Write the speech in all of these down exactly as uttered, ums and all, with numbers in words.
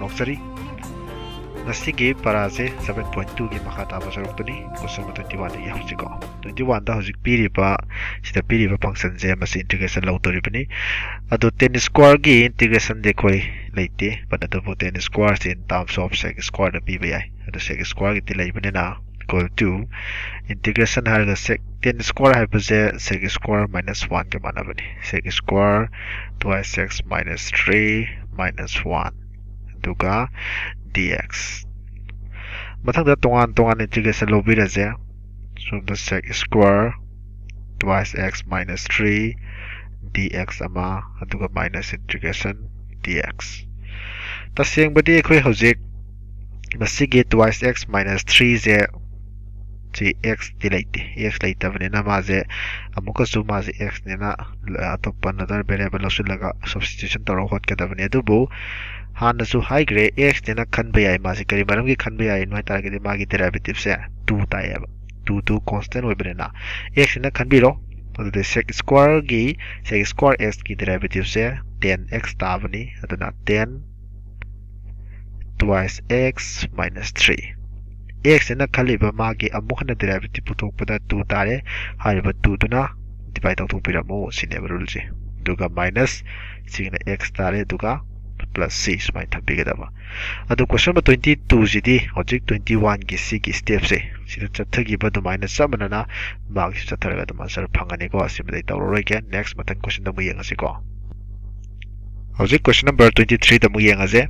ꯂꯧꯖꯔꯤ꯫ ꯉꯁꯤꯒꯤ ꯄꯔꯥꯁꯦ seven point two ꯒꯤ ꯃꯈꯥ ꯇꯥꯕ ꯁꯔꯨꯛꯇꯨꯅꯤ꯫ Question number twenty one ꯗꯒꯤ ꯍꯧꯁꯤꯀꯣ꯫ Twenty one ꯗ ꯍꯧꯖꯤꯛ ꯄꯤꯔꯤꯕ, ꯁꯤꯗ ꯄꯤꯔꯤꯕ function ꯁꯦ ꯃꯁꯤ integration ꯂꯧꯗꯣꯔꯤꯕꯅꯤ꯫ ꯑꯗꯣ tan square ꯒꯤ integration ꯗꯤ ꯑꯩꯈꯣꯏ ꯂꯩꯇꯦ, but ꯑꯗꯨꯕꯨ tan square ꯁꯤ in terms of sec square ꯗ ꯄꯤꯕ ꯌꯥꯏ꯫ ꯑꯗꯣ sec square ꯒꯤꯗꯤ ꯂꯩꯕꯅꯤꯅ, equal to integration ꯍꯥꯏꯔꯒ sec, tan square ꯍꯥꯏꯕꯁꯦ sec square minus one ꯒ ꯃꯥꯟꯅꯕꯅꯤ꯫ Sec square twice x minus three minus one, ꯑꯗꯨꯒ dx꯫ ꯃꯊꯪꯗ ꯇꯣꯉꯥꯟ ꯇꯣꯉꯥꯟ integration ꯂꯧꯕꯤꯔꯁꯦ꯫ ꯁꯣꯝꯗ sec square twice x minus three dx ꯑꯃ, ꯑꯗꯨꯒ minus integration dx꯫ ꯇꯁꯦꯡꯕꯗꯤ ꯑꯩꯈꯣꯏ ꯍꯧꯖꯤꯛ ꯃꯁꯤꯒꯤ twice x minus three ꯁꯦ, ꯁꯤ x ꯇꯤ ꯂꯩꯇꯦ꯫ X ꯂꯩꯇꯕꯅꯤꯅ ꯃꯥꯁꯦ ꯑꯃꯨꯛꯀꯁꯨ ꯃꯥꯁꯦ x ꯅꯤꯅ ꯑꯇꯣꯞꯄ another variable ꯂꯧꯁꯤꯜꯂꯒ substitution ꯇꯧꯔꯒ ꯍꯣꯠꯀꯗꯕꯅꯤ꯫ ꯑꯗꯨꯕꯨ ꯍꯥꯟꯅꯁꯨ ꯍꯥꯏꯈ꯭ꯔꯦ, x ꯅꯤꯅ ꯈꯟꯕ ꯌꯥꯏ꯫ ꯃꯥꯁꯦ ꯀꯔꯤ ꯃꯔꯝꯒꯤ ꯈꯟꯕ ꯌꯥꯏꯅꯣ ꯍꯥꯏ ꯇꯥꯔꯒꯗꯤ ꯃꯥꯒꯤ derivative ꯁꯦ two ꯇꯥꯏꯌꯦꯕ꯫ Two ꯗꯨ constant ꯑꯣꯏꯕꯅꯤꯅ x ꯅꯤꯅ ꯈꯟꯕꯤꯔꯣ꯫ ꯑꯗꯨꯗꯤ sec square ꯒꯤ, sec square x ꯀꯤ derivative ꯁꯦ ten x ꯇꯥꯕꯅꯤ꯫ ꯑꯗꯨꯅ ten twice x minus three꯫ X ꯅꯤꯅ ꯈꯜꯂꯤꯕ ꯃꯥꯒꯤ ꯑꯃꯨꯛ ꯍꯟꯅ derivative ꯄꯨꯊꯣꯛꯄꯗ two ꯇꯥꯔꯦ꯫ ꯍꯥꯏꯔꯤꯕ two ꯗꯨꯅ divide ꯇꯧꯊꯣꯛꯄꯤꯔꯝꯃꯨ, ꯁꯤꯅꯦꯕ rule ꯁꯦ꯫ ꯑꯗꯨꯒ minus ꯁꯤꯒꯤꯅ x ꯇꯥꯔꯦ, ꯑꯗꯨꯒ plus c ꯁꯨꯃꯥꯏꯅ ꯊꯝꯕꯤꯒꯗꯕ꯫ ꯑꯗꯣ question number twenty two ꯁꯤꯗꯤ ꯍꯧꯖꯤꯛ twenty one ꯒꯤ ꯁꯤꯒꯤ step ꯁꯦ ꯁꯤꯗ ꯆꯠꯊꯈꯤꯕ ꯑꯗꯨꯃꯥꯏꯅ ꯆꯞ ꯃꯥꯟꯅꯅ mark ꯁꯤ ꯆꯠꯊꯔꯒ ꯑꯗꯨꯝ answer ꯐꯪꯒꯅꯤꯀꯣ꯫ ꯑꯁꯤꯃꯗꯤ ꯑꯩ ꯇꯧꯔꯔꯣꯏꯒꯦ꯫ Next ꯃꯊꯪ question ꯗ ꯑꯃꯨꯛ ꯌꯦꯡꯉꯁꯤꯀꯣ꯫ ꯍꯧꯖꯤꯛ question number twenty three ꯗ ꯑꯃꯨꯛ ꯌꯦꯡꯉꯁꯦ꯫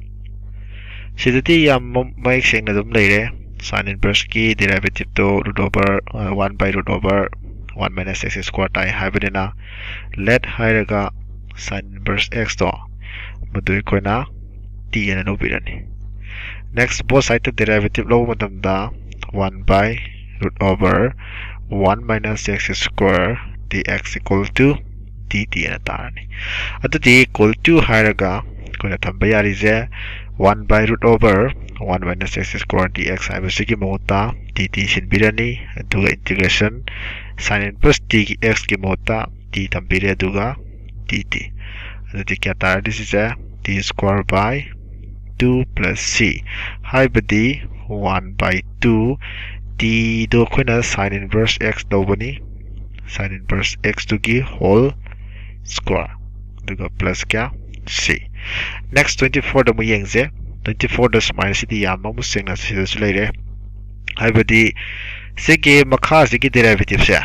ꯁꯤꯗꯗꯤ ꯌꯥꯝ ꯃ-, ꯃꯌꯦꯛ ꯁꯦꯡꯅ ꯑꯗꯨꯝ ꯂꯩꯔꯦ꯫ Sine inverse ꯀꯤ derivative ꯇꯣ root over, ꯑ, one by root over one minus x square ꯇꯥꯏ ꯍꯥꯏꯕꯅꯤꯅ, let ꯍꯥꯏꯔꯒ sine inverse x ꯇꯣ ꯃꯗꯨ ꯑꯩꯈꯣꯏꯅ t ꯑꯅ ꯂꯧꯕꯤꯔꯅꯤ꯫ Next, both side ꯇ derivative ꯂꯧꯕ ꯃꯇꯝꯗ one by root over one minus x square dx equal to dt ꯑꯅ ꯇꯥꯔꯅꯤ꯫ ꯑꯗꯨꯗꯤ equal to ꯍꯥꯏꯔꯒ ꯑꯩꯈꯣꯏꯅ ꯊꯝꯕ ꯌꯥꯔꯤꯁꯦ one by root over one minus x square dx ꯍꯥꯏꯕꯁꯤꯒꯤ ꯃꯍꯨꯠꯇ dt ꯁꯤꯟꯕꯤꯔꯅꯤ, ꯑꯗꯨꯒ integration sine inverse t ꯒꯤ x ꯀꯤ ꯃꯍꯨꯠꯇ t ꯊꯝꯕꯤꯔꯦ, ꯑꯗꯨꯒ dt꯫ ꯑꯗꯨꯗꯤ ꯀꯌꯥ ꯇꯥꯔꯅꯤ ꯁꯤꯁꯦ? T square by two plus c, ꯍꯥꯏꯕꯗꯤ one by two, ꯇꯤꯗꯣ ꯑꯩꯈꯣꯏꯅ sine inverse x ꯇꯧꯕꯅꯤ, sine inverse x ꯇꯨꯒꯤ whole square, ꯑꯗꯨꯒ plus ꯀꯌꯥ? C꯫ Next twenty fourꯗ ꯑꯃꯨꯛ ꯌꯦꯡꯁꯦ꯫ Twenty fourꯗ ꯁꯨꯃꯥꯏꯅ ꯁꯤꯗꯤ ꯌꯥꯝ ꯑꯃꯨꯛ ꯁꯦꯡꯅ ꯁꯤꯗꯁꯨ ꯂꯩꯔꯦ, ꯍꯥꯏꯕꯗꯤ ꯁꯤꯒꯤ ꯃꯈꯥꯁꯤꯒꯤ derivativeꯁꯦ,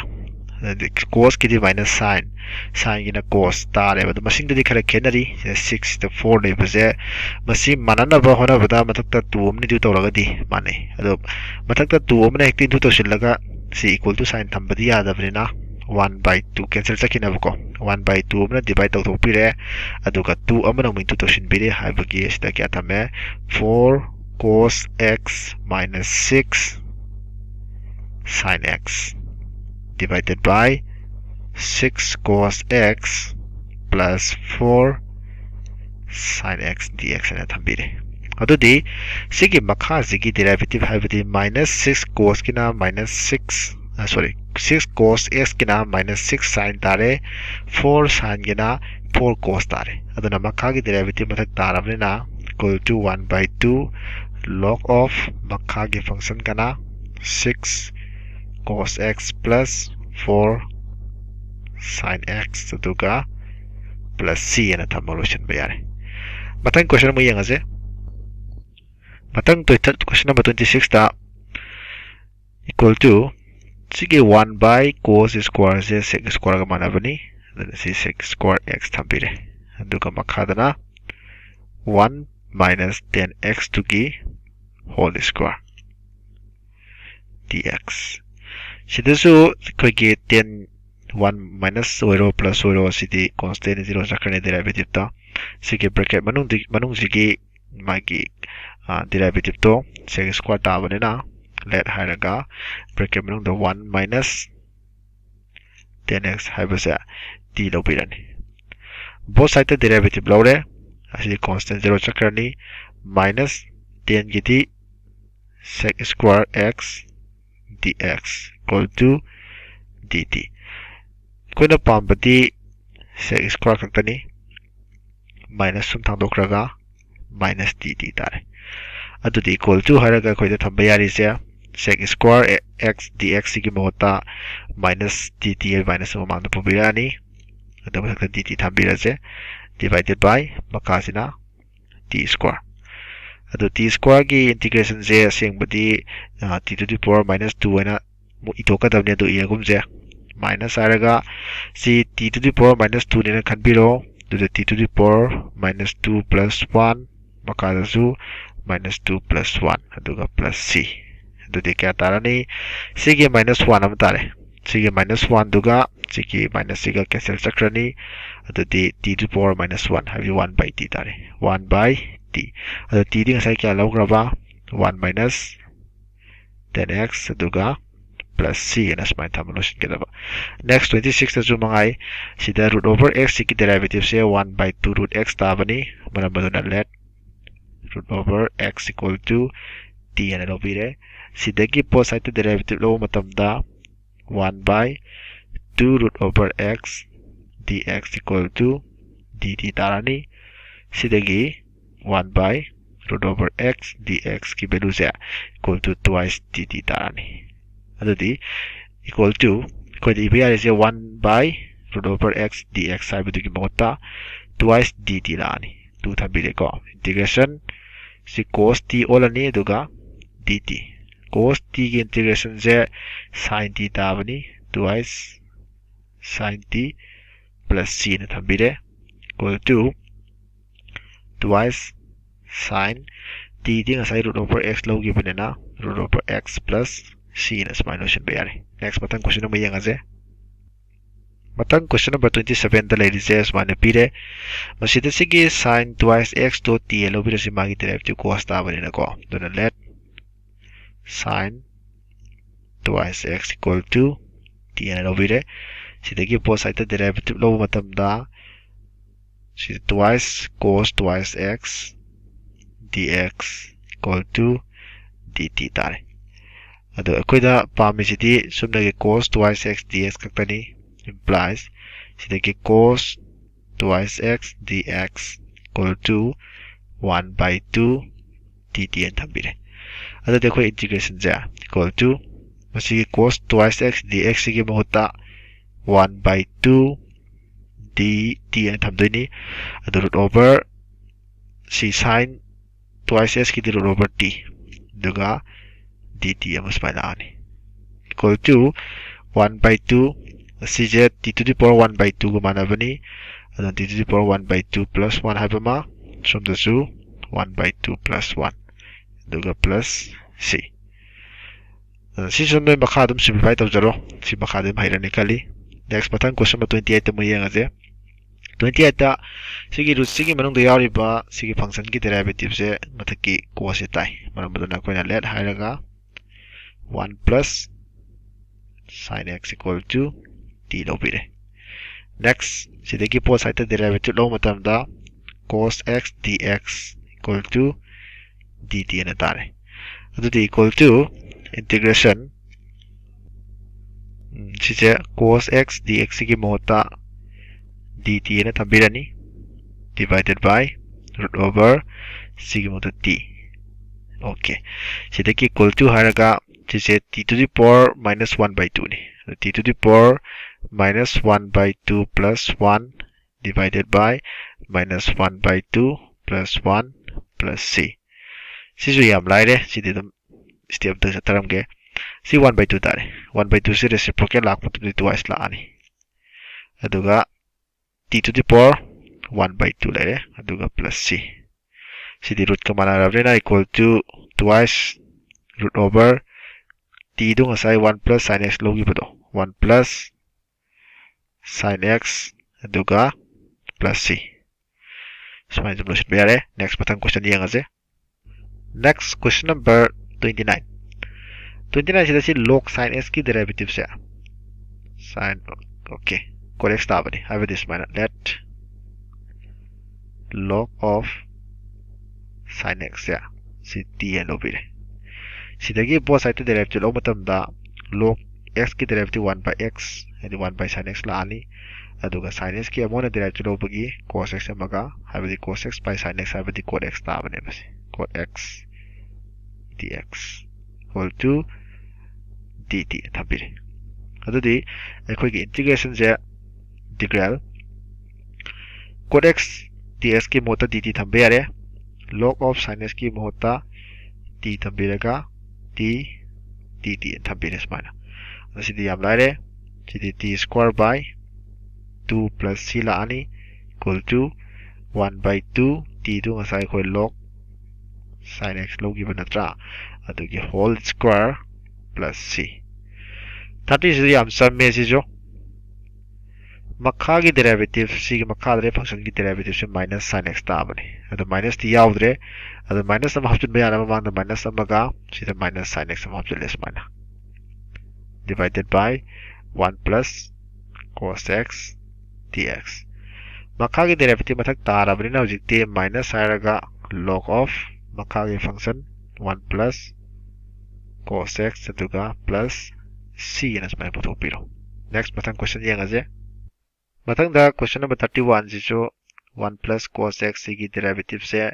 ꯍꯥꯏꯗꯤ cosꯀꯤꯗꯤ minus sine, sineꯒꯤꯅ cos ꯇꯥꯔꯦꯕ꯫ ꯑꯗꯣ ꯃꯁꯤꯡꯗꯗꯤ ꯈꯔ ꯈꯦꯠꯅꯔꯤ꯫ ꯁꯤꯗ sixꯇ four ꯂꯩꯕꯁꯦ, ꯃꯁꯤ ꯃꯥꯟꯅꯅꯕ ꯍꯣꯠꯅꯕꯗ ꯃꯊꯛꯇ two ꯑꯃꯅ into ꯇꯧꯔꯒꯗꯤ ꯃꯥꯟꯅꯩ꯫ ꯑꯗꯣ ꯃꯊꯛꯇ two ꯑꯃꯅ ꯍꯦꯛꯇ into ꯇꯧꯁꯤꯜꯂꯒ ꯁꯤ equal to sign ꯊꯝꯕꯗꯤ ꯌꯥꯗꯕꯅꯤꯅ, one by two cancel ꯆꯠꯈꯤꯅꯕꯀꯣ, one by two ꯑꯃꯅ divide ꯇꯧꯊꯣꯛꯄꯤꯔꯦ, ꯑꯗꯨꯒ two ꯑꯃꯅ ꯑꯃꯨꯛ into ꯇꯧꯁꯤꯟꯕꯤꯔꯦ꯫ ꯍꯥꯏꯕꯒꯤ ꯁꯤꯗ ꯀꯌꯥ ꯊꯝꯃꯦ? Four cos x minus six sine x divided by six cos x plus four sine x dx ꯍꯥꯏꯅ ꯊꯝꯕꯤꯔꯦ꯫ ꯑꯗꯨꯗꯤ ꯁꯤꯒꯤ ꯃꯈꯥꯁꯤꯒꯤ derivative, ꯍꯥꯏꯕꯗꯤ minus six cosꯀꯤꯅ minus six, sorry, six cos xꯀꯤꯅ minus six sine ꯇꯥꯔꯦ, four sineꯒꯤꯅ four cos ꯇꯥꯔꯦ꯫ ꯑꯗꯨꯅ ꯃꯈꯥꯒꯤ derivative ꯃꯊꯛ ꯇꯥꯔꯕꯅꯤꯅ equal to one by two log of ꯃꯈꯥꯒꯤ functionꯒꯅ six cos x plus four sine x, ꯑꯗꯨꯒ plus c ꯑꯅ ꯊꯝꯃ ꯂꯣꯏꯁꯤꯟꯕ ꯌꯥꯔꯦ꯫ ꯃꯊꯪ question ꯑꯃꯨꯛ ꯌꯦꯡꯉꯁꯦ꯫ ꯃꯊꯪ question number twenty sixꯇ equal to ꯁꯤꯒꯤ one by cos squareꯁꯦ sec squareꯒ ꯃꯥꯟꯅꯕꯅꯤ, ꯑꯗꯨꯅ ꯁꯤ sec square x ꯊꯝꯕꯤꯔꯦ꯫ ꯑꯗꯨꯒ ꯃꯈꯥꯗꯅ one minus ten x ꯇꯨꯒꯤ whole square dx꯫ ꯁꯤꯗꯁꯨ ꯑꯩꯈꯣꯏꯒꯤ ten, one minus ꯑꯣꯏꯔꯣ plus ꯑꯣꯏꯔꯣ, ꯁꯤꯗꯤ constant zero ꯆꯠꯈ꯭ꯔꯅꯤ derivativeꯇ꯫ ꯁꯤꯒꯤ bracket ꯃꯅꯨꯡꯗꯤ, ꯃꯅꯨꯡꯁꯤꯒꯤ ꯃꯥꯒꯤ derivativeꯇꯣ sec square ꯇꯥꯕꯅꯤꯅ let ꯍꯥꯏꯔꯒ bracket ꯃꯅꯨꯡꯗ one minus ten x ꯍꯥꯏꯕꯁꯦ t ꯂꯧꯕꯤꯔꯅꯤ꯫ Both sideꯇ derivative ꯂꯧꯔꯦ, ꯑꯁꯤ constant zero ꯆꯠꯈ꯭ꯔꯅꯤ꯫ Minus tenꯒꯤꯗꯤ sec square x dx equal to dt꯫ ꯑꯩꯈꯣꯏꯅ ꯄꯥꯝꯕꯗꯤ sec square ꯈꯛꯇꯅꯤ꯫ Minus ꯁꯨꯝ ꯊꯥꯡꯗꯣꯛꯈ꯭ꯔꯒ minus dt ꯇꯥꯔꯦ꯫ ꯑꯗꯨꯗꯤ equal to ꯍꯥꯏꯔꯒ ꯑꯩꯈꯣꯏꯗ ꯊꯝꯕ ꯌꯥꯔꯤꯁꯦ sec square x dx ꯁꯤꯒꯤ ꯃꯍꯨꯠꯇ minus dt ꯍꯥꯏꯕ minus ꯑꯃ ꯃꯃꯥꯡꯗ ꯄꯨꯕꯤꯔꯛꯑꯅꯤ꯫ ꯑꯗꯨ ꯃꯊꯛꯇ dt ꯊꯝꯕꯤꯔꯁꯦ, divided by ꯃꯈꯥꯁꯤꯅ t square꯫ ꯑꯗꯨ t square ꯒꯤ integration ꯁꯦ ꯑꯁꯦꯡꯕꯗꯤ t to the power minus two ꯍꯥꯏꯅ ꯑꯃꯨꯛ ꯏꯊꯣꯛꯀꯗꯕꯅꯤ, ꯑꯗꯨ ꯏꯔꯒꯨꯝꯁꯦ꯫ Minus ꯍꯥꯏꯔꯒ ꯁꯤ t to the power minus two ꯅꯦꯅ ꯈꯟꯕꯤꯔꯣ꯫ ꯑꯗꯨꯗ t to the power minus two plus one, ꯃꯈꯥꯗꯁꯨ minus two plus one, ꯑꯗꯨꯒ plus c꯫ ꯑꯗꯨꯗꯤ ꯀꯌꯥ ꯇꯥꯔꯅꯤ? ꯁꯤꯒꯤ minus one ꯑꯃ ꯇꯥꯔꯦ꯫ ꯁꯤꯒꯤ minus one ꯗꯨꯒ ꯁꯤꯒꯤ minus ꯁꯤꯒ cancel ꯆꯠꯈ꯭ꯔꯅꯤ꯫ ꯑꯗꯨꯗꯤ t to the power minus one ꯍꯥꯏꯕꯗꯤ one by t ꯇꯥꯔꯦ, one by t꯫ ꯑꯗꯣ t ꯗꯤ ꯉꯁꯥꯏ ꯀꯌꯥ ꯂꯧꯈ꯭ꯔꯕ? One minus ten x ꯑꯗꯨꯒ plus c ꯑꯅ ꯁꯨꯃꯥꯏꯅ ꯊꯝꯃ ꯂꯣꯏꯁꯤꯟꯒꯗꯕ꯫ Next twenty six ꯇꯁꯨ ꯃꯉꯥꯏ꯫ ꯁꯤꯗ root over x ꯁꯤꯒꯤ derivative say one by two root x ꯇꯥꯕꯅꯤ꯫ ꯃꯔꯝ ꯑꯗꯨꯅ let root over x equal to t ꯍꯥꯏꯅ ꯂꯧꯕꯤꯔꯦ꯫ ꯁꯤꯗꯒꯤ both side ꯇ derivative ꯂꯧꯕ ꯃꯇꯝꯗ one by two root over x dx equal to dt ꯇꯥꯔꯅꯤ꯫ ꯁꯤꯗꯒꯤ one by root over x dx ꯀꯤ value say equal to twice dt ꯇꯥꯔꯅꯤ꯫ ꯑꯗꯨꯗꯤ equal to ꯑꯩꯈꯣꯏꯗ ꯏꯕ ꯌꯥꯔꯤꯁꯦ one by root over x dx ꯍꯥꯏꯕꯗꯨꯒꯤ ꯃꯍꯨꯠꯇ twice dt ꯂꯥꯛꯑꯅꯤ꯫ Two ꯊꯝꯕꯤꯔꯦꯀꯣ꯫ Integration ꯁꯤ cos t ꯑꯣꯜꯂꯅꯤ, ꯑꯗꯨꯒ dt꯫ Cos t ꯒꯤ integration ꯁꯦ sin t ꯇꯥꯕꯅꯤ, twice sin t plus c ꯅ ꯊꯝꯕꯤꯔꯦ, equal to twice sin t ꯗꯤ ꯉꯁꯥꯏ root over x ꯂꯧꯈꯤꯕꯅꯤꯅ root over x plus c ꯅ ꯁꯨꯃꯥꯏꯅ ꯂꯣꯏꯁꯤꯟꯕ ꯌꯥꯔꯦ꯫ Next ꯃꯊꯪ question ꯑꯃ ꯌꯦꯡꯉꯁꯦ꯫ ꯃꯊꯪ question number twenty seven ꯗ ꯂꯩꯔꯤꯁꯦ ꯁꯨꯃꯥꯏꯅ ꯄꯤꯔꯦ꯫ ꯃꯁꯤꯗ ꯁꯤꯒꯤ sin twice x ꯗꯣ t ꯍꯥꯏꯅ ꯂꯧꯕꯤꯔꯁꯤ, ꯃꯥꯒꯤ derivative cos ꯇꯥꯕꯅꯤꯅꯀꯣ꯫ ꯑꯗꯨꯅ let sin twice x equal to t ꯍꯥꯏꯅ ꯂꯧꯕꯤꯔꯦ꯫ ꯁꯤꯗꯒꯤ both side ꯇ derivative ꯂꯧꯕ ꯃꯇꯝꯗ ꯁꯤ twice cos twice x dx equal to dt ꯇꯥꯔꯦ꯫ ꯑꯗꯣ ꯑꯩꯈꯣꯏꯗ ꯄꯥꯝꯃꯤꯁꯤꯗꯤ ꯆꯨꯝꯅꯒꯤ cos twice x dx ꯈꯛꯇꯅꯤ꯫ Implies ꯁꯤꯗꯒꯤ cos twice x dx equal to one by two dt ꯍꯥꯏꯅ ꯊꯝꯕꯤꯔꯦ꯫ ꯑꯗꯨꯗꯤ ꯑꯩꯈꯣꯏ integrationꯁꯦ equal to ꯃꯁꯤꯒꯤ cos twice x dx ꯁꯤꯒꯤ ꯃꯍꯨꯠꯇ one by two dt ꯍꯥꯏꯅ ꯊꯝꯗꯣꯏꯅꯤ꯫ ꯑꯗꯨ root over ꯁꯤ sin twice x ꯀꯤꯗꯤ root over t, ꯑꯗꯨꯒ dt ꯑꯃ ꯁꯨꯃꯥꯏꯅ ꯂꯥꯛꯑꯅꯤ equal to one by two, ꯑꯁꯤꯁꯦ t to the power one by two ꯒ ꯃꯥꯟꯅꯕꯅꯤ꯫ ꯑꯗꯨꯅ t to the power one by two plus one ꯍꯥꯏꯕ ꯑꯃ, ꯁꯣꯝꯗꯁꯨ one by two plus one, ꯑꯗꯨꯒ plus c꯫ ꯑꯗꯨꯅ ꯁꯤꯁꯨ ꯅꯣꯏ ꯃꯈꯥ ꯑꯗꯨꯝ simplify ꯇꯧꯖꯔꯣ, ꯁꯤ ꯃꯈꯥ ꯑꯗꯨꯝ ꯍꯩꯔꯅꯤ ꯈꯜꯂꯤ꯫ Next, ꯃꯊꯪ question number twenty eight ꯑꯃꯨꯛ ꯌꯦꯡꯉꯁꯦ꯫ Twenty eight ꯁꯤꯒꯤ root ꯁꯤꯒꯤ ꯃꯅꯨꯡꯗ ꯌꯥꯎꯔꯤꯕ ꯁꯤꯒꯤ functionꯒꯤ derivativeꯁꯦ ꯃꯊꯛꯀꯤ cosꯁꯦ ꯇꯥꯏ꯫ ꯃꯔꯝ ꯑꯗꯨꯅ ꯑꯩꯈꯣꯏꯅ let ꯍꯥꯏꯔꯒ one plus sin x equal to t ꯂꯧꯕꯤꯔꯦ꯫ Next, ꯁꯤꯗꯒꯤ both sideꯇ derivative ꯂꯧꯕ ꯃꯇꯝꯗ cos x dx equal to dt ꯍꯥꯏꯅ ꯇꯥꯔꯦ꯫ ꯑꯗꯨꯗꯤ equal to integration, ꯎꯝ, ꯁꯤꯁꯦ cos x dx ꯁꯤꯒꯤ ꯃꯍꯨꯠꯇ dt ꯍꯥꯏꯅ ꯊꯝꯕꯤꯔꯅꯤ, divided by root over ꯁꯤꯒꯤ ꯃꯍꯨꯠꯇ t꯫ Okay, ꯁꯤꯗꯒꯤ equal to ꯍꯥꯏꯔꯒ ꯁꯤꯁꯦ t to the power minus one by two ꯅꯤ꯫ ꯑꯗꯨ t to the power minus one by two plus one divided by minus one by two plus one plus c꯫ ꯁꯤꯁꯨ ꯌꯥꯝ ꯂꯥꯏꯔꯦ, ꯁꯤꯗꯤ ꯑꯗꯨꯝ step ꯑꯝꯇ ꯆꯠꯊꯔꯝꯒꯦ꯫ ꯁꯤ one by two ꯇꯥꯔꯦ꯫ One by two ꯁꯤ reciprocal ꯂꯥꯛꯄ ꯃꯇꯝꯗ twice ꯂꯥꯛꯑꯅꯤ꯫ ꯑꯗꯨꯒ t to the power one by two ꯂꯩꯔꯦ, ꯑꯗꯨꯒ plus c꯫ CD rootꯀ ꯃꯥꯟꯅꯔꯕꯅꯤꯅ equal to twice root over t ꯗꯣ ꯉꯁꯥꯏ one plus sin x ꯂꯧꯈꯤꯕꯗꯣ, one plus sin x ꯑꯗꯨꯒ plus c꯫ ꯁꯨꯃꯥꯏꯅ ꯑꯗꯨꯝ ꯂꯣꯏꯁꯤꯟꯕ ꯌꯥꯔꯦ꯫ Next, ꯃꯊꯪ question ꯌꯦꯡꯉꯁꯦ꯫ Next, question number twenty nine꯫ Twenty nine ꯁꯤꯗ ꯁꯤ log sin x ꯀꯤ derivativeꯁꯦ, sin, okay, correct ꯇꯥꯕꯅꯤ꯫ ꯍꯥꯏꯕꯗꯤ ꯁꯨꯃꯥꯏꯅ let log of sin x ꯁꯦ ꯁꯤ t ꯍꯥꯏꯅ ꯂꯧꯕꯤꯔꯦ꯫ ꯁꯤꯗꯒꯤ both sideꯇ derivative ꯂꯧꯕ ꯃꯇꯝꯗ log x ꯀꯤ derivative one by x, ꯍꯥꯏꯗꯤ one by sin x ꯂꯥꯛꯑꯅꯤ꯫ ꯑꯗꯨꯒ sin x ꯀꯤ ꯑꯃꯨꯛ ꯍꯟꯅ derivative ꯂꯧꯕꯒꯤ cos x ꯑꯃꯒ, ꯍꯥꯏꯕꯗꯤ cos x by sin x ꯍꯥꯏꯕꯗꯤ cot x ꯇꯥꯕꯅꯦꯕ ꯁꯤ꯫ Cot x dx equal to dt ꯊꯝꯕꯤꯔꯦ꯫ ꯑꯗꯨꯗꯤ ꯑꯩꯈꯣꯏꯒꯤ integration ꯁꯦ integral cot x dx ꯀꯤ ꯃꯍꯨꯠꯇ dt ꯊꯝꯕ ꯌꯥꯔꯦ꯫ Log of sin x ꯀꯤ ꯃꯍꯨꯠꯇ t ꯊꯝꯕꯤꯔꯒ t dt ꯊꯝꯕꯤꯔꯦ ꯁꯨꯃꯥꯏꯅ꯫ ꯑꯗꯣ ꯁꯤꯗꯤ ꯌꯥꯝ ꯂꯥꯏꯔꯦ꯫ ꯁꯤꯗꯤ t square by two plus c ꯂꯥꯛꯑꯅꯤ, equal to one by two, t ꯗꯨ ꯉꯁꯥꯏ ꯑꯩꯈꯣꯏ log sin x ꯂꯧꯈꯤꯕ ꯅꯠꯇ꯭ꯔꯥ? ꯑꯗꯨꯒꯤ whole square plus c꯫ Thirty ꯁꯤꯁꯨ ꯌꯥꯝ ꯆꯝꯃꯦ ꯁꯤꯁꯨ꯫ ꯃꯈꯥꯒꯤ derivative, ꯁꯤꯒꯤ ꯃꯈꯥꯗ ꯂꯩ function ꯒꯤ derivative ꯁꯦ minus sin x ꯇꯥꯕꯅꯤ꯫ ꯑꯗꯣ minus ꯇꯤ ꯌꯥꯎꯗ꯭ꯔꯦ꯫ ꯑꯗꯣ minus ꯑꯃ ꯍꯥꯞꯆꯤꯟꯕ ꯌꯥꯅꯕ ꯃꯃꯥꯡꯗ minus ꯑꯃꯒ ꯁꯤꯗ minus sin x ꯑꯃ ꯍꯥꯞꯆꯤꯜꯂꯦ ꯁꯨꯃꯥꯏꯅ꯫ Divided by one plus cos x dx꯫ ꯃꯈꯥꯒꯤ derivative ꯃꯊꯛ ꯇꯥꯔꯕꯅꯤꯅ ꯍꯧꯖꯤꯛꯇꯤ minus ꯍꯥꯏꯔꯒ log of ꯃꯈꯥꯒꯤ function one plus cos x ꯑꯗꯨꯒ plus c ꯑꯅ ꯁꯨꯃꯥꯏꯅ ꯄꯨꯊꯣꯛꯄꯤꯔꯣ꯫ Next ꯃꯊꯪ question ꯌꯦꯡꯉꯁꯦ꯫ ꯃꯊꯪꯗ question number thirty one ꯁꯤꯁꯨ one plus cos x ꯁꯤꯒꯤ derivative ꯁꯦ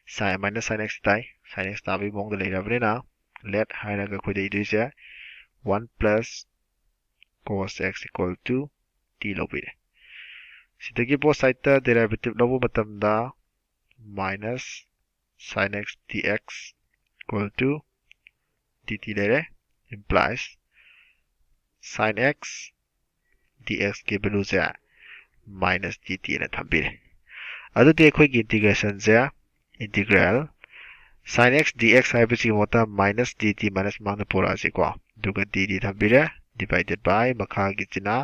sin, minus sin x ꯇꯥꯏ꯫ Sin x ꯇꯥꯕꯒꯤ ꯃꯑꯣꯡꯗ ꯂꯩꯔꯕꯅꯤꯅ let ꯍꯥꯏꯔꯒ ꯑꯩꯈꯣꯏꯗ ꯏꯗꯣꯏꯁꯦ one plus cos x equal to t ꯂꯧꯕꯤꯔꯦ꯫ ꯁꯤꯗꯒꯤ both side ꯇ derivative ꯂꯧꯕ ꯃꯇꯝꯗ minus sin x dx equal to dt ꯂꯩꯔꯦ, implies sin x dx ꯀꯤ value ꯁꯦ minus dt ꯑꯅ ꯊꯝꯕꯤꯔꯦ꯫ ꯑꯗꯨꯗꯤ ꯑꯩꯈꯣꯏꯒꯤ integration ꯁꯦ integral sin x dx ꯍꯥꯏꯕꯁꯤꯒꯤ ꯃꯍꯨꯠꯇ minus dt minus ꯃꯃꯥꯡꯗ ꯄꯨꯔꯛꯑꯁꯤꯀꯣ꯫ ꯑꯗꯨꯒ dt ꯊꯝꯕꯤꯔꯦ, divided by ꯃꯈꯥꯒꯤꯁꯤꯅ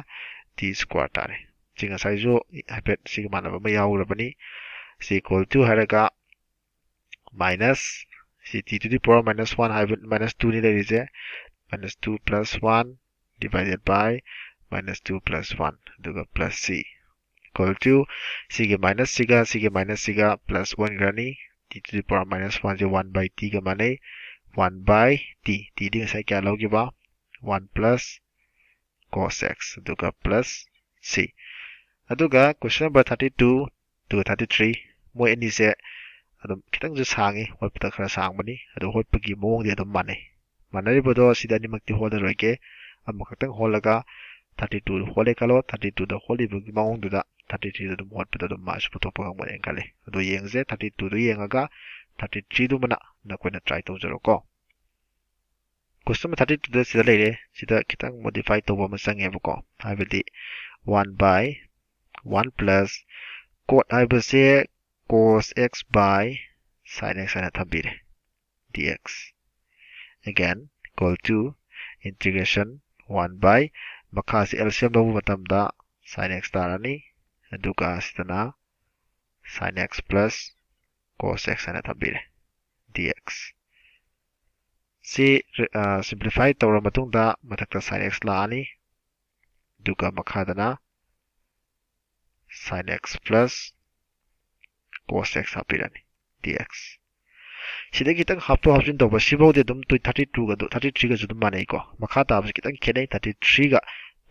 t square ꯇꯥꯔꯦ꯫ ꯁꯤ ꯉꯁꯥꯏꯁꯨ ꯍꯥꯏꯐꯦꯠ ꯁꯤꯒ ꯃꯥꯟꯅꯕ ꯑꯃ ꯌꯥꯎꯈ꯭ꯔꯕꯅꯤ꯫ ꯁꯤ equal to ꯍꯥꯏꯔꯒ minus, ꯁꯤ t to the power minus one ꯍꯥꯏꯕ, minus two ꯅꯤ ꯂꯩꯔꯤꯁꯦ, minus two plus one divided by minus two plus one, ꯑꯗꯨꯒ plus c equal to ꯁꯤꯒꯤ minus ꯁꯤꯒ ꯁꯤꯒꯤ minus ꯁꯤꯒ plus ꯑꯣꯟꯈ꯭ꯔꯅꯤ꯫ T to the power minus one say one by t ꯒ ꯃꯥꯟꯅꯩ꯫ One by t, t ꯗꯤ ꯉꯁꯥꯏ ꯀꯌꯥ ꯂꯧꯈꯤꯕ? One plus cos x, ꯑꯗꯨꯒ plus c꯫ ꯑꯗꯨꯒ question number thirty two ꯑꯗꯨꯒ thirty three, ꯃꯣꯏ ꯑꯅꯤꯁꯦ ꯑꯗꯨꯝ ꯈꯤꯇꯪꯁꯨ ꯁꯥꯡꯉꯤ, ꯍꯣꯠꯄꯗ ꯈꯔ ꯁꯥꯡꯕꯅꯤ, ꯑꯗꯨ ꯍꯣꯠꯄꯒꯤ ꯃꯑꯣꯡꯗꯤ ꯑꯗꯨꯝ ꯃꯥꯟꯅꯩ꯫ ꯃꯥꯟꯅꯔꯤꯕꯗꯣ ꯁꯤꯗ ꯑꯅꯤꯃꯛꯇꯤ ꯍꯣꯠꯂꯔꯣꯏꯒꯦ, ꯑꯃꯈꯛꯇꯪ ꯍꯣꯠꯂꯒ thirty two ꯍꯣꯠꯂꯦ ꯈꯜꯂꯣ, thirty twoꯗ ꯍꯣꯠꯂꯤꯕꯒꯤ ꯃꯑꯣꯡꯗꯨꯗ thirty threeꯗ ꯑꯗꯨꯝ ꯍꯣꯠꯄꯗ ꯑꯗꯨꯝ ꯃꯥꯁꯨ ꯄꯨꯊꯣꯛꯄ ꯉꯝꯒꯅꯦꯅ ꯈꯜꯂꯤ꯫ ꯑꯗꯣ ꯌꯦꯡꯁꯦ, thirty twoꯗꯣ ꯌꯦꯡꯉꯒ thirty threeꯗꯨꯃꯅ ꯅꯈꯣꯏꯅ try ꯇꯧꯖꯔꯣꯀꯣ꯫ Question number thirty twoꯗ ꯁꯤꯗ ꯂꯩꯔꯦ, ꯁꯤꯗ ꯈꯤꯇꯪ modify ꯇꯧꯕ ꯑꯃ ꯆꯪꯉꯦꯕꯀꯣ, ꯍꯥꯏꯕꯗꯤ one by one plus cot ꯍꯥꯏꯕꯁꯦ cos x by sin x ꯍꯥꯏꯅ ꯊꯝꯕꯤꯔꯦ, dx again equal to integration one by ꯃꯈꯥꯁꯤ L C M ꯂꯧꯕ ꯃꯇꯝꯗ sin x ꯇꯥꯔꯅꯤ, ꯑꯗꯨꯒ ꯁꯤꯗꯅ sin x plus cos x ꯍꯥꯏꯅ ꯊꯝꯕꯤꯔꯦ, dx꯫ ꯁꯤ simplify ꯇꯧꯔ ꯃꯇꯨꯡꯗ ꯃꯊꯛꯇ sin x ꯂꯥꯛꯑꯅꯤ, ꯑꯗꯨꯒ ꯃꯈꯥꯗꯅ sin x plus cos x ꯍꯥꯞꯄꯤꯔꯅꯤ, dx꯫ ꯁꯤꯗ ꯈꯤꯇꯪ ꯍꯥꯞꯇꯣꯛ ꯍꯥꯞꯆꯤꯟ ꯇꯧꯕ, ꯁꯤꯐꯥꯎꯗꯤ ꯑꯗꯨꯝ thirty twoꯒ thirty threeꯒꯁꯨ ꯑꯗꯨꯝ ꯃꯥꯟꯅꯩꯀꯣ꯫ ꯃꯈꯥ ꯇꯥꯕꯁꯤ ꯈꯤꯇꯪ ꯈꯦꯠꯅꯩ, thirty threeꯒ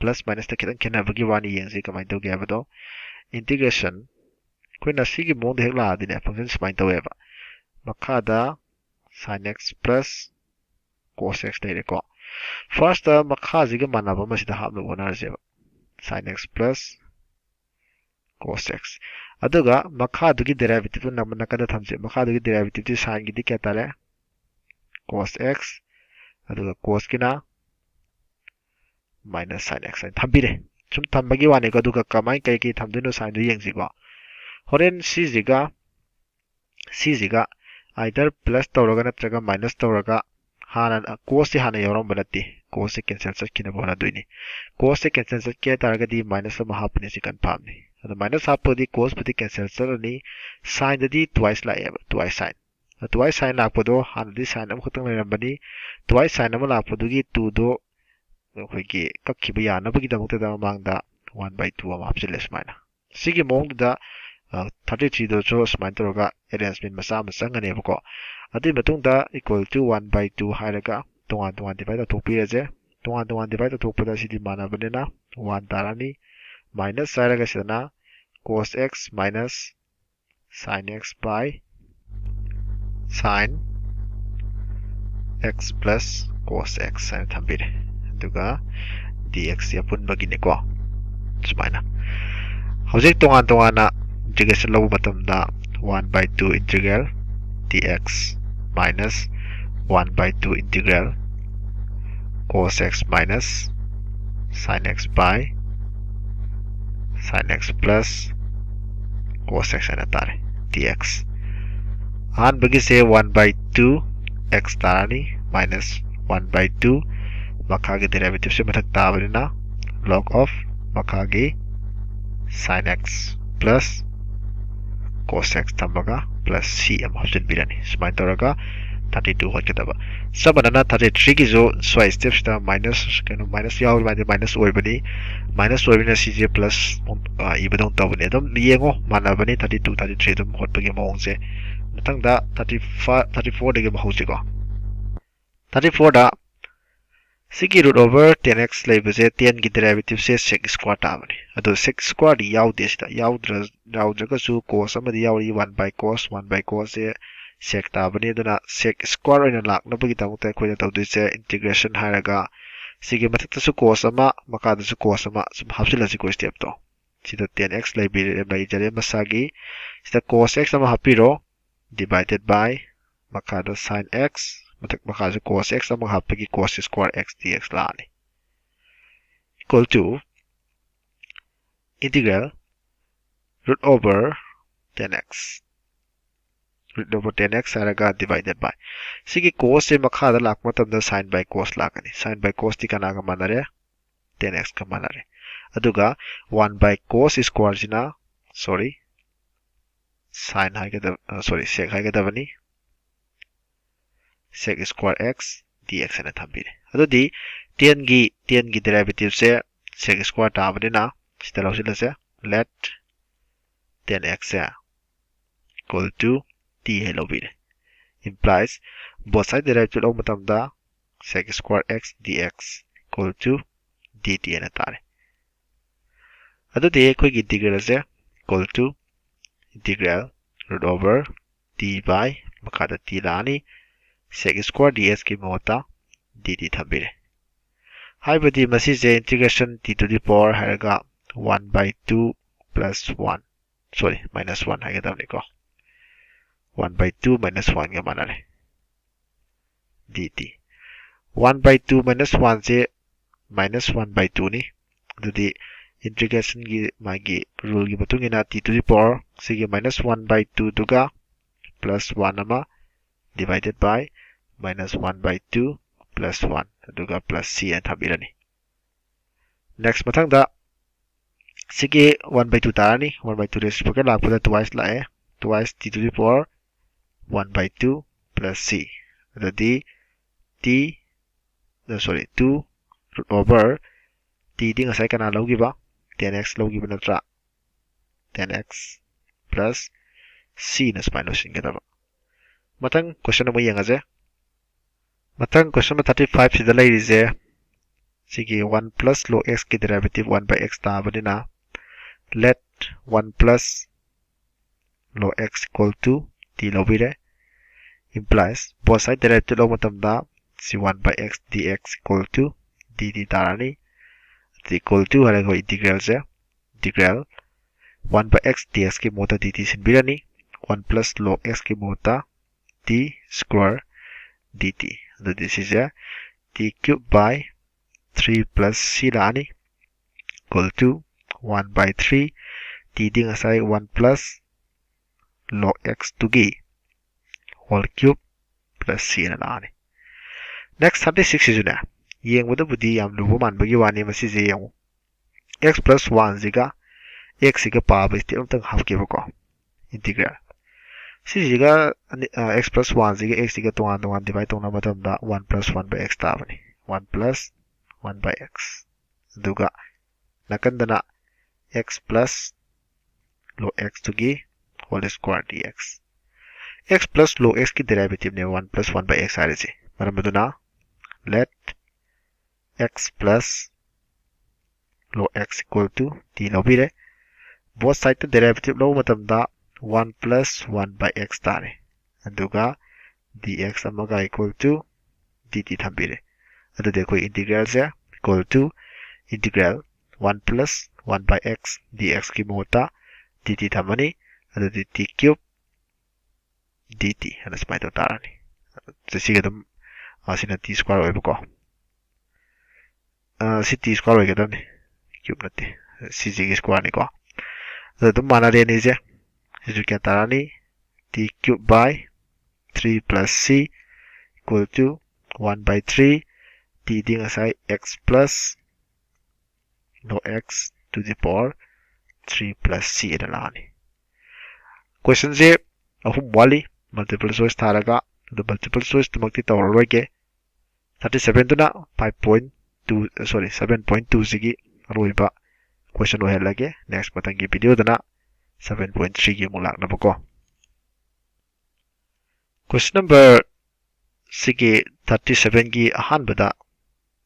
plus minusꯇ ꯈꯤꯇꯪ ꯈꯦꯠꯅꯕꯒꯤ ꯋꯥꯅꯤ꯫ ꯌꯦꯡꯁꯤ ꯀꯃꯥꯏꯅ ꯇꯧꯒꯦ ꯍꯥꯏꯕꯗꯣ꯫ Integration ꯑꯩꯈꯣꯏꯅ ꯁꯤꯒꯤ ꯃꯑꯣꯡꯗ ꯍꯦꯛ ꯂꯥꯛꯑꯗꯤꯅꯦ, function ꯁꯨꯃꯥꯏꯅ ꯇꯧꯋꯦꯕ꯫ ꯃꯈꯥꯗ sin x plus cos x ꯂꯩꯔꯦꯀꯣ꯫ Firstꯇ ꯃꯈꯥꯁꯤꯒ ꯃꯥꯟꯅꯕ ꯑꯃ ꯁꯤꯗ ꯍꯥꯞꯅꯕ ꯍꯣꯠꯅꯔꯁꯦꯕ, sin x plus cos x꯫ ꯑꯗꯨꯒ ꯃꯈꯥꯗꯨꯒꯤ derivativeꯇꯨ ꯅꯝꯕ ꯅꯥꯀꯟꯗ ꯊꯝꯁꯦ꯫ ꯃꯈꯥꯗꯨꯒꯤ derivativeꯇꯤ signꯒꯤꯗꯤ ꯀꯌꯥ ꯇꯥꯔꯦ? Cos x, ꯑꯗꯨꯒ cosꯀꯤꯅ minus sin x ꯍꯥꯏꯅ ꯊꯝꯕꯤꯔꯦ꯫ ꯁꯨꯝ ꯊꯝꯕꯒꯤ ꯋꯥꯅꯤꯀꯣ꯫ ꯑꯗꯨꯒ ꯀꯃꯥꯏꯅ ꯀꯩ ꯀꯩ ꯊꯝꯗꯣꯏꯅꯣ signꯗꯨ ꯌꯦꯡꯁꯤꯀꯣ꯫ ꯍꯣꯔꯦꯟ ꯁꯤꯁꯤꯒ ꯁꯤꯁꯤꯒ either plus ꯇꯧꯔꯒ ꯅꯠꯇ꯭ꯔꯒ minus ꯇꯧꯔꯒ, ꯍꯥꯟꯅ cosꯁꯤ ꯍꯥꯟꯅ ꯌꯥꯎꯔꯝꯕ ꯅꯠꯇꯦ, cosꯁꯤ cancel ꯆꯠꯈꯤꯅꯕ ꯍꯣꯠꯅꯗꯣꯏꯅꯤ꯫ Cosꯁꯤ cancel ꯆꯠꯀꯦ ꯍꯥꯏ ꯇꯥꯔꯒꯗꯤ minus ꯑꯃ ꯍꯥꯞꯄꯅꯤ, ꯁꯤ confirmꯅꯤ꯫ ꯑꯗꯣ minus ꯍꯥꯞꯄꯗꯤ cosꯄꯨꯗꯤ cancel ꯆꯠꯂꯅꯤ, signꯗꯗꯤ twice ꯂꯥꯛꯑꯦꯕ, twice sign꯫ Twice sign ꯂꯥꯛꯄꯗꯣ ꯍꯥꯟꯅꯗꯤ sign ꯑꯃꯈꯛꯇꯪ ꯂꯩꯔꯝꯕꯅꯤ, twice sign ꯑꯃ ꯂꯥꯛꯄꯗꯨꯒꯤ twoꯗꯣ ꯑꯩꯈꯣꯏꯒꯤ ꯀꯛꯈꯤꯕ ꯌꯥꯅꯕꯒꯤꯗꯃꯛꯇꯗ ꯃꯃꯥꯡꯗ one by two ꯑꯃ ꯍꯥꯞꯆꯤꯜꯂꯦ ꯁꯨꯃꯥꯏꯅ꯫ ꯁꯤꯒꯤ ꯃꯑꯣꯡꯗꯨꯗ thirty threeꯗꯁꯨ ꯁꯨꯃꯥꯏꯅ ꯇꯧꯔꯒ arrangement ꯃꯆꯥ ꯑꯃ ꯆꯪꯒꯅꯦꯕꯀꯣ꯫ ꯑꯗꯨꯒꯤ ꯃꯇꯨꯡꯗ equal to one by two ꯍꯥꯏꯔꯒ ꯇꯣꯉꯥꯟ ꯇꯣꯉꯥꯟ divide ꯇꯧꯊꯣꯛꯄꯤꯔꯁꯦ꯫ ꯇꯣꯉꯥꯟ ꯇꯣꯉꯥꯟ divide ꯇꯧꯊꯣꯛꯄꯗ ꯁꯤꯗꯤ ꯃꯥꯟꯅꯕꯅꯤꯅ one ꯇꯥꯔꯅꯤ꯫ minus ꯍꯥꯏꯔꯒ ꯁꯤꯗꯅ cos x minus sin x by sin x plus cos x ꯍꯥꯏꯅ ꯊꯝꯕꯤꯔꯦ꯫ ꯑꯗꯨꯒ dx ꯁꯤ ꯑꯄꯨꯟꯕꯒꯤꯅꯤꯀꯣ꯫ ꯁꯨꯃꯥꯏꯅ ꯍꯧꯖꯤꯛ ꯇꯣꯉꯥꯟ ꯇꯣꯉꯥꯟꯅ integration ꯂꯧꯕ ꯃꯇꯝꯗ one by two integral dx minus one by two integral cos x minus sin x by sin x plus cos x ꯍꯥꯏꯅ ꯇꯥꯔꯦ꯫ Dx ꯑꯍꯥꯟꯕꯒꯤꯁꯦ one by two x ꯇꯥꯔꯅꯤ, minus one by two, ꯃꯈꯥꯒꯤ derivative ꯁꯦ ꯃꯊꯛ ꯇꯥꯕꯅꯤꯅ log of ꯃꯈꯥꯒꯤ sin x plus cos x ꯊꯝꯃꯒ plus c ꯑꯃ ꯍꯥꯞꯆꯤꯟꯕꯤꯔꯅꯤ꯫ ꯁꯨꯃꯥꯏꯅ ꯇꯧꯔꯒ thirty two ꯍꯣꯠꯀꯗꯕ꯫ ꯆꯞ ꯃꯥꯟꯅꯅ thirty three ꯒꯤꯁꯨ ꯁ꯭ꯋꯥꯏ step ꯁꯤꯗ minus ꯀꯩꯅꯣ minus ꯌꯥꯎꯔꯤꯕ ꯍꯥꯏꯗꯤ minus ꯑꯣꯏꯕꯅꯤ꯫ Minus ꯑꯣꯏꯕꯅꯤꯅ ꯁꯤꯁꯦ plus ꯏꯕꯗꯧꯅ ꯇꯧꯕꯅꯤ꯫ ꯑꯗꯨꯝ ꯌꯦꯡꯉꯣ, ꯃꯥꯟꯅꯕꯅꯤ꯫ Thirty two, thirty three ꯑꯗꯨꯝ ꯍꯣꯠꯄꯒꯤ ꯃꯑꯣꯡꯁꯦ꯫ ꯃꯊꯪꯗ thirty five, thirty four ꯗꯒꯤ ꯑꯃꯨꯛ ꯍꯧꯁꯤꯀꯣ꯫ Thirty four ꯗ ꯁꯤꯒꯤ root over ten x ꯂꯩꯕꯁꯦ ten ꯒꯤ derivative ꯁꯦ sec square ꯇꯥꯕꯅꯤ꯫ ꯑꯗꯣ sec square ꯗꯤ ꯌꯥꯎꯗꯦ ꯁꯤꯗ꯫ ꯌꯥꯎꯗ꯭ꯔ-, ꯌꯥꯎꯗ꯭ꯔꯒꯁꯨ cos ꯑꯃꯗꯤ ꯌꯥꯎꯔꯤ, one by cos, one by cos say sec ꯇꯥꯕꯅꯤ꯫ ꯑꯗꯨꯅ sec square ꯑꯣꯏꯅ ꯂꯥꯛꯅꯕꯒꯤꯗꯃꯛꯇ ꯑꯩꯈꯣꯏꯅ ꯇꯧꯗꯣꯏꯁꯦ integration ꯍꯥꯏꯔꯒ ꯁꯤꯒꯤ ꯃꯊꯛꯇꯁꯨ cos ꯑꯃ, ꯃꯈꯥꯗꯁꯨ cos ꯑꯃ ꯁꯨꯝ ꯍꯥꯞꯆꯤꯜꯂꯁꯤꯀꯣ step ꯇꯣ꯫ ꯁꯤꯗ ten x ꯂꯩꯕꯤꯔꯦ, ꯂꯩꯖꯔꯦ ꯃꯁꯥꯒꯤ꯫ ꯁꯤꯗ cos x ꯑꯃ ꯍꯥꯞꯄꯤꯔꯣ, divided by ꯃꯈꯥꯗ sin x, ꯃꯊꯛ ꯃꯈꯥꯁꯨ cos x ꯑꯃ ꯍꯥꯞꯄꯒꯤ cos square x dx ꯂꯥꯛꯑꯅꯤ꯫ Equal to integral root over ten x, root over ten x ꯍꯥꯏꯔꯒ divided by ꯁꯤꯒꯤ cos ꯁꯦ ꯃꯈꯥꯗ ꯂꯥꯛꯄ ꯃꯇꯝꯗ sin by cos ꯂꯥꯛꯀꯅꯤ꯫ Sin by cos ꯇꯤ ꯀꯅꯥꯒ ꯃꯥꯟꯅꯔꯦ? Ten x ꯀ ꯃꯥꯟꯅꯔꯦ꯫ ꯑꯗꯨꯒ one by cos square ꯁꯤꯅ, sorry, sin ꯍꯥꯏꯒꯗꯕ, sorry, sec ꯍꯥꯏꯒꯗꯕꯅꯤ꯫ Sec square x dx ꯍꯥꯏꯅ ꯊꯝꯕꯤꯔꯦ꯫ ꯑꯗꯨꯗꯤ ten ꯒꯤ, ten ꯒꯤ derivative ꯁꯦ sec square ꯇꯥꯕꯅꯤꯅ ꯁꯤꯗ ꯂꯧꯁꯤꯜꯂꯁꯦ꯫ Let ten x say equal to t ꯍꯥꯏꯅ ꯂꯧꯕꯤꯔꯦ꯫ Implies both side derivative ꯂꯧꯕ ꯃꯇꯝꯗ sec square x dx equal to dt ꯍꯥꯏꯅ ꯇꯥꯔꯦ꯫ ꯑꯗꯨꯗꯤ ꯑꯩꯈꯣꯏꯒꯤ integral ꯑꯁꯦ equal to integral root over t by ꯃꯈꯥꯗ t ꯂꯥꯛꯑꯅꯤ, sec square dx ꯀꯤ ꯃꯍꯨꯠꯇ dt ꯊꯝꯕꯤꯔꯦ꯫ ꯍꯥꯏꯕꯗꯤ ꯃꯁꯤꯁꯦ integration t to the power ꯍꯥꯏꯔꯒ one by two plus one, sorry, minus one ꯍꯥꯏꯒꯗꯕꯅꯤꯀꯣ꯫ One by two minus one ꯒ ꯃꯥꯟꯅꯔꯦ꯫ Dt one by two minus one say minus one by two ꯅꯤ꯫ ꯑꯗꯨꯗꯤ integration ꯒꯤ ꯃꯥꯒꯤ rule ꯒꯤ ꯃꯇꯨꯡ ꯏꯟꯅ t to the power ꯁꯤꯒꯤ minus one by two ꯗꯨꯒ plus one ꯑꯃ divided by minus one by two plus one ꯑꯗꯨꯒ plus c ꯍꯥꯏꯅ ꯊꯝꯕꯤꯔꯅꯤ꯫ Next ꯃꯊꯪꯗ ꯁꯤꯒꯤ one by two ꯇꯥꯔꯅꯤ꯫ One by two raised to pocket ꯂꯥꯛꯄꯗ twice ꯂꯥꯛꯑꯦ, twice t to the power one by two plus c꯫ ꯑꯗꯨꯗꯤ t, sorry, two root over t ꯗꯤ ꯉꯁꯥꯏ ꯀꯅꯥ ꯂꯧꯈꯤꯕ? Ten x ꯂꯧꯈꯤꯕ ꯅꯠꯇ꯭ꯔꯥ? Ten x plus c ꯅ ꯁꯨꯃꯥꯏꯅ ꯂꯣꯏꯁꯤꯟꯒꯗꯕ꯫ ꯃꯊꯪ question ꯑꯃꯨꯛ ꯌꯦꯡꯉꯁꯦ꯫ ꯃꯊꯪ question number thirty five ꯁꯤꯗ ꯂꯩꯔꯤꯁꯦ ꯁꯤꯒꯤ one plus log x ꯀꯤ derivative one by x ꯇꯥꯕꯅꯤꯅ, let one plus log x equal to t ꯂꯧꯕꯤꯔꯦ, implies both side derivative ꯂꯧꯕ ꯃꯇꯝꯗ ꯁꯤ one by x dx equal to dt ꯇꯥꯔꯅꯤ꯫ ꯑꯗꯨꯗꯤ equal to ꯍꯥꯏꯔꯒ ꯑꯩꯈꯣꯏ integral say, integral one by x dx ꯀꯤ ꯃꯍꯨꯠꯇ dt ꯁꯤꯟꯕꯤꯔꯅꯤ, one plus log x ꯀꯤ ꯃꯍꯨꯠꯇ t square dt꯫ ꯑꯗꯨꯗꯤ ꯁꯤꯁꯦ t cube by three plus c ꯂꯥꯛꯑꯅꯤ, equal to one by three, t ꯗꯤ ꯉꯁꯥꯏ one plus log x ꯇꯨꯒꯤ whole cube plus c ꯅ ꯂꯥꯛꯑꯅꯤ꯫ Next thirty six ꯁꯤꯁꯨꯅꯦ, ꯌꯦꯡꯕꯗꯕꯨꯗꯤ ꯌꯥꯝ ꯂꯨꯕ ꯃꯥꯟꯕꯒꯤ ꯋꯥꯅꯤ, ꯃꯁꯤꯁꯦ ꯌꯦꯡꯉꯨ꯫ X plus one ꯁꯤꯒ x ꯁꯤꯒ ꯄꯥꯕ step ꯑꯝꯇꯪ ꯍꯥꯞꯀꯦꯕꯀꯣ꯫ Integral ꯁꯤꯁꯤꯒ ꯑꯅꯤ-, ꯑ, x plus one ꯁꯤꯒ x ꯁꯤꯒ ꯇꯣꯉꯥꯟ ꯇꯣꯉꯥꯟ divide ꯇꯧꯅꯕ ꯃꯇꯝꯗ one plus one by x ꯇꯥꯕꯅꯤ꯫ One plus one by x꯫ ꯑꯗꯨꯒ ꯅꯥꯀꯟꯗꯅ x plus log x ꯇꯨꯒꯤ whole square dx꯫ X plus log x ꯀꯤ derivative ꯅꯦ one plus one by x ꯍꯥꯏꯔꯤꯁꯦ꯫ ꯃꯔꯝ ꯑꯗꯨꯅ let x plus log x equal to t ꯂꯧꯕꯤꯔꯦ꯫ Both side ꯇ derivative ꯂꯧꯕ ꯃꯇꯝꯗ one plus one by x ꯇꯥꯔꯦ꯫ ꯑꯗꯨꯒ dx ꯑꯃꯒ equal to dt ꯊꯝꯕꯤꯔꯦ꯫ ꯑꯗꯨꯗꯤ ꯑꯩꯈꯣꯏ integral say equal to integral one plus one by x dx ꯀꯤ ꯃꯍꯨꯠꯇ dt ꯊꯝꯃꯅꯤ꯫ ꯑꯗꯨꯗꯤ t cube dt ꯍꯥꯏꯅ ꯁꯨꯃꯥꯏꯅ ꯇꯧ ꯇꯥꯔꯅꯤ꯫ ꯁꯤꯒ ꯑꯗꯨꯝ, ꯑ, ꯁꯤꯅ t square ꯑꯣꯏꯕꯀꯣ꯫ ꯑ, ꯁꯤ t square ꯑꯣꯏꯒꯗꯕꯅꯤ, cube ꯅꯠꯇꯦ, ꯁꯤꯁꯤꯒꯤ square ꯅꯤꯀꯣ꯫ ꯑꯗꯨ ꯑꯗꯨꯝ ꯃꯥꯟꯅꯔꯦ ꯑꯅꯤꯁꯦ꯫ ꯁꯤꯁꯨ ꯀꯌꯥ ꯇꯥꯔꯅꯤ? T cube by three plus c equal to one by three, t ꯗꯤ ꯉꯁꯥꯏ x plus log x to the power three plus c ꯑꯅ ꯂꯥꯛꯑꯅꯤ꯫ Question ꯁꯦ ꯑꯍꯨꯝ ꯋꯥꯠꯂꯤ multiple choice ꯊꯥꯔꯒ, ꯑꯗꯨ multiple choice ꯇꯨꯃꯛꯇꯤ ꯇꯧꯔꯔꯣꯏꯒꯦ꯫ Thirty seven ꯗꯨꯅ five point two, sorry, seven point two ꯁꯤꯒꯤ ꯑꯔꯣꯏꯕ question ꯑꯣꯏꯍꯜꯂꯒꯦ꯫ Next ꯃꯊꯪꯒꯤ video ꯗꯅ seven point three ꯒꯤ ꯑꯃꯨꯛ ꯂꯥꯛꯅꯕꯀꯣ꯫ Question number ꯁꯤꯒꯤ thirty seven ꯒꯤ ꯑꯍꯥꯟꯕꯗ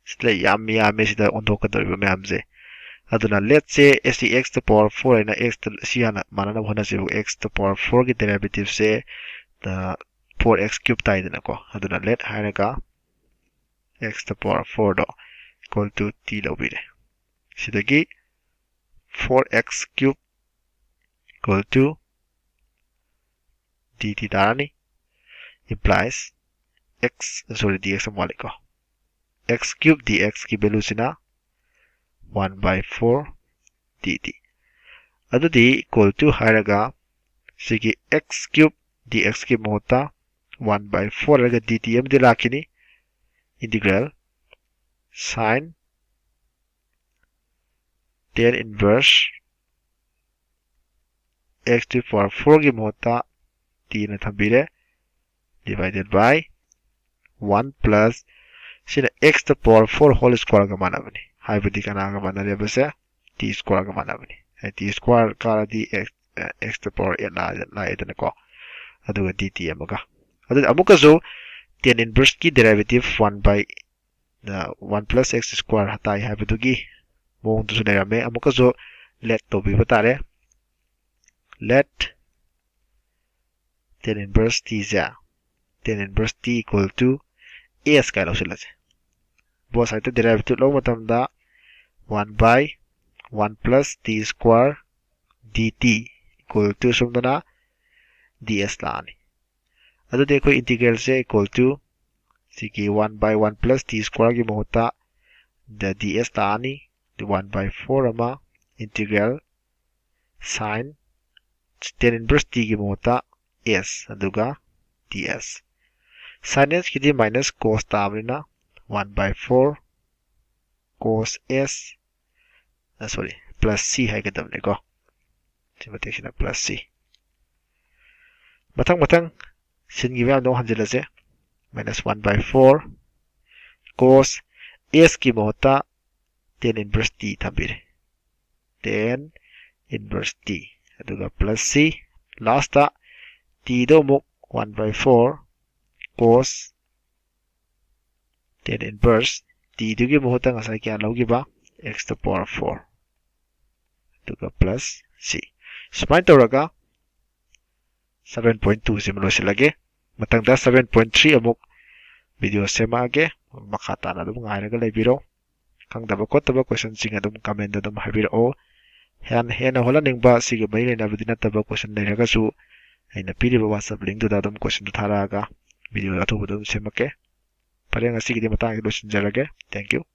ꯁꯤꯗ ꯌꯥꯝ ꯌꯥꯝꯃꯦ, ꯁꯤꯗ ꯑꯣꯟꯊꯣꯛꯀꯗꯧꯔꯤꯕ ꯃꯌꯥꯝꯁꯦ꯫ ꯑꯗꯨꯅ let ꯁꯦ ꯁꯤ x to the power four ꯍꯥꯏꯅ x ꯇ, ꯁꯤ ꯍꯥꯟꯅ ꯃꯥꯟꯅꯅꯕ ꯍꯣꯠꯅꯁꯦꯕ꯫ X to the power four ꯒꯤ derivative ꯁꯦ, ꯑ, four x cube ꯇꯥꯏꯗꯅꯀꯣ꯫ ꯑꯗꯨꯅ let ꯍꯥꯏꯔꯒ x to the power four ꯗꯣ equal to t ꯂꯧꯕꯤꯔꯦ꯫ ꯁꯤꯗꯒꯤ four x cube equal to dt ꯇꯥꯔꯅꯤ, implies x, sorry, dx ꯑꯃ ꯋꯥꯠꯂꯤꯀꯣ꯫ X cube dx ꯀꯤ value ꯁꯤꯅ one by four dt꯫ ꯑꯗꯨꯗꯤ equal to ꯍꯥꯏꯔꯒ ꯁꯤꯒꯤ x cube dx ꯀꯤ ꯃꯍꯨꯠꯇ one by four ꯍꯥꯏꯔꯒ dt ꯑꯃꯗꯤ ꯂꯥꯛꯈꯤꯅꯤ꯫ Integral sine tan inverse x to the power four ꯒꯤ ꯃꯍꯨꯠꯇ t ꯅ ꯊꯝꯕꯤꯔꯦ, divided by one plus ꯁꯤꯅ x to the power four whole square ꯒ ꯃꯥꯟꯅꯕꯅꯤ꯫ ꯍꯥꯏꯕꯗꯤ ꯀꯅꯥꯒ ꯃꯥꯟꯅꯔꯦꯕꯁꯦ? T square ꯒ ꯃꯥꯟꯅꯕꯅꯤ꯫ ꯍꯥꯏꯗꯤ t square ꯀꯥꯔꯗꯤ x, x to the power eight ꯂꯥꯛꯑꯦꯗꯅꯀꯣ꯫ ꯑꯗꯨꯒ dt ꯑꯃꯒ꯫ ꯑꯗꯨꯗꯤ ꯑꯃꯨꯛꯀꯁꯨ tan inverse ꯀꯤ derivative one by, one plus x square ꯇꯥꯏ ꯍꯥꯏꯕꯗꯨꯒꯤ ꯃꯑꯣꯡꯗꯁꯨ ꯂꯩꯔꯝꯃꯦ꯫ ꯑꯃꯨꯛꯀꯁꯨ let ꯇꯧꯕꯤꯕ ꯇꯥꯔꯦ꯫ Let tan inverse t say, tan inverse t equal to s ꯀꯥꯏ ꯂꯧꯁꯤꯜꯂꯁꯦ꯫ Both side ꯇ derivative ꯂꯧꯕ ꯃꯇꯝꯗ one by one plus t square dt equal to ꯁꯣꯝꯗꯅ ds ꯂꯥꯛꯑꯅꯤ꯫ ꯑꯗꯨꯗꯤ ꯑꯩꯈꯣꯏ integral ꯁꯦ equal to ꯁꯤꯒꯤ one by one plus t square ꯒꯤ ꯃꯍꯨꯠꯇ the ds ꯂꯥꯛꯑꯅꯤ꯫ One by four ꯑꯃ integral sine tan inverse t ꯒꯤ ꯃꯍꯨꯠꯇ s ꯑꯗꯨꯒ ds꯫ Sine s ꯀꯤꯗꯤ minus cos ꯇꯥꯕꯅꯤꯅ one by four cos s, sorry, plus c ꯍꯥꯏꯒꯗꯕꯅꯤꯀꯣ꯫ ꯁꯤ ꯃꯇꯦꯛꯁꯤꯅ plus c꯫ ꯃꯊꯪ ꯃꯊꯪ ꯁꯤꯟꯈꯤꯕ ꯃꯌꯥꯝꯗꯣ ꯑꯃꯨꯛ ꯍꯟꯖꯤꯜꯂꯁꯦ꯫ Minus one by four cos s ꯀꯤ ꯃꯍꯨꯠꯇ tan inverse t ꯊꯝꯕꯤꯔꯦ꯫ Tan inverse t ꯑꯗꯨꯒ plus c꯫ Last ꯇ t ꯗꯣ ꯑꯃꯨꯛ one by four cos tan inverse t ꯗꯨꯒꯤ ꯃꯍꯨꯠꯇ ꯉꯁꯥꯏ ꯀꯌꯥ ꯂꯧꯈꯤꯕ? X to the power four ꯑꯗꯨꯒ plus c꯫ ꯁꯨꯃꯥꯏꯅ ꯇꯧꯔꯒ seven point two ꯁꯤꯃ ꯂꯣꯏꯁꯤꯜꯂꯒꯦ꯫ ꯃꯊꯪꯗ seven point three ꯑꯃꯨꯛ video ꯁꯦꯝꯃꯛꯑꯒꯦ꯫ ꯃꯈꯥ ꯇꯥꯅ ꯑꯗꯨꯝ ꯉꯥꯏꯔꯒ ꯂꯩꯕꯤꯔꯣ꯫ ꯈꯪꯗꯕ ꯈꯣꯠꯇꯕ question ꯁꯤꯡ ꯑꯗꯨꯝ comment ꯇ ꯑꯗꯨꯝ ꯍꯥꯏꯕꯤꯔꯛꯑꯣ꯫ ꯍꯦꯟ-, ꯍꯦꯟꯅ ꯍꯣꯠꯅꯅꯤꯡꯕ ꯁꯤꯒꯤ ꯃꯔꯤ ꯂꯩꯅꯕꯗꯤ ꯅꯠꯇꯕ question ꯂꯩꯔꯒꯁꯨ ꯑꯩꯅ ꯄꯤꯔꯤꯕ WhatsApp link ꯇꯨꯗ ꯑꯗꯨꯝ question ꯗꯨ ꯊꯥꯔꯛꯑꯒ video ꯑꯊꯨꯕꯗ ꯑꯗꯨꯝ ꯁꯦꯝꯃꯛꯀꯦ꯫ ꯐꯔꯦ, ꯉꯁꯤꯒꯤꯗꯤ ꯃꯇꯥꯡꯁꯤꯗ ꯂꯣꯏꯁꯤꯟꯖꯔꯒꯦ꯫ Thank you꯫